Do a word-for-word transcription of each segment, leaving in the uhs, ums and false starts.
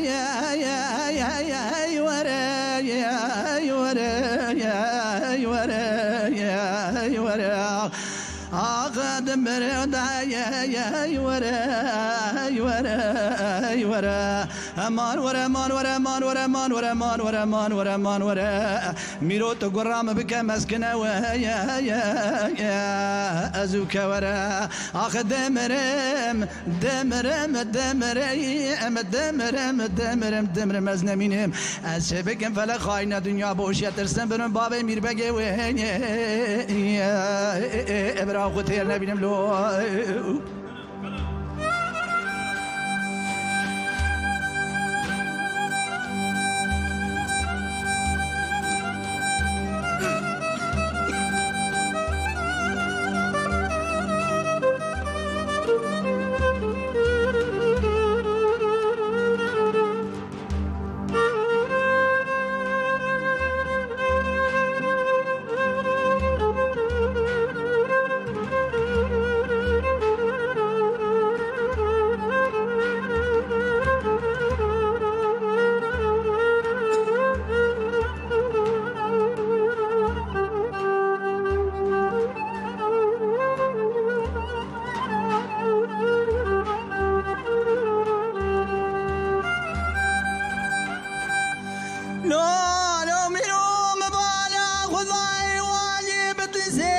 ey were, ey were, ey were, ey were. Ax dimire da ey were, ey were, ey were. Eman were, eman were, eman were, eman were, eman were, eman were, eman were. Mîro tu gura min bike mezgine we, ez û kewere. Ax demirim, demirim, demirim, demirim, demirim, demirim, ez nemînim. Ez çê bikim felek xayîne dinya boşiye tirsin birim babê mîrbegê wê. Ebra xwe têr nebînim lo. Lo, lo, mîro, mi bala Xwedayê walî bitîsê.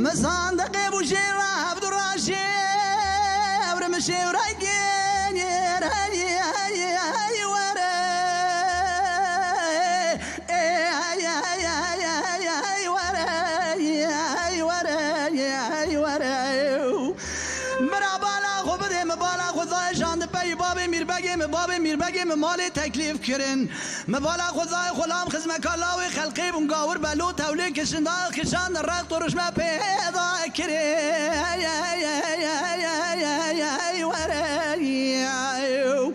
Mi sandiqê bûşê ve hevdu raşê, evrim şêwrekê, ey, ey, ey, ey, were. Ey, ey, ey, ey, ey, ey, were, ey, were, ey, were. Mira bala xwe bidê, mi bala xwe zayê şandipeyî babê mîrbegê, mi babê mîrbegê mi malê teklîf kirin. Mi bala xwe zayê xulam xizmeka lawê xelqê bûn gawir belo tewlê kişinda kişan rext û rişme pêda kirê. Ey, ey, ey, ey, ey, ey, ey, ey, were, ey, ey.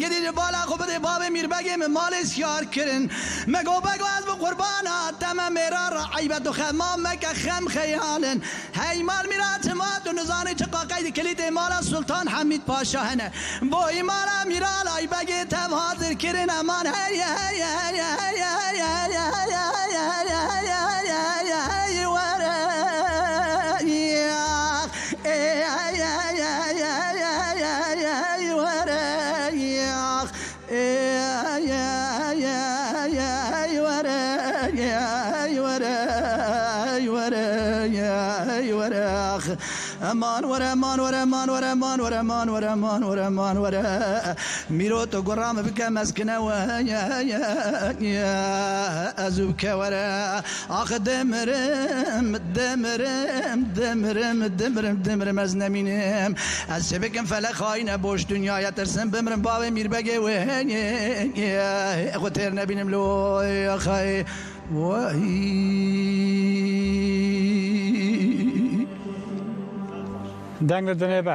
Gidî ji bala xwe bidê babê mîrbegê min malê Siyar kirin. Me go bego ez bi qurbana te me mêra re eybe tu xema meke xem xeyalin. Hey mal mîra çima tu nizanî çi qaqey di kilîtê mala Sultan Hemîd Paşa hene. Bo îmara mîra laybegê tev hazir kirin eman hey hey hey hey hey hey hey hey hey hey hey hey were. Ey, ey, ey, ey, ey, ey, ey, ey, ey, were, yax. Ey, ey, ey, ey, ey, were, ey, were, ey, were, ey, were, ax. Eman were, eman were, eman were, eman were, eman were, eman were, eman were. Mîro tu gura min bike mezkine we, ez û bike were. Ax dimirim, dimirim, dimirim, dimirim, dimirim, ez nemînim. Ez çi bikim felek xayîne boş dinyaya tirsim bimirim bavê mîrbegê wê. Xwe têr nebînim lo xay. Vay. Deng li dinê be.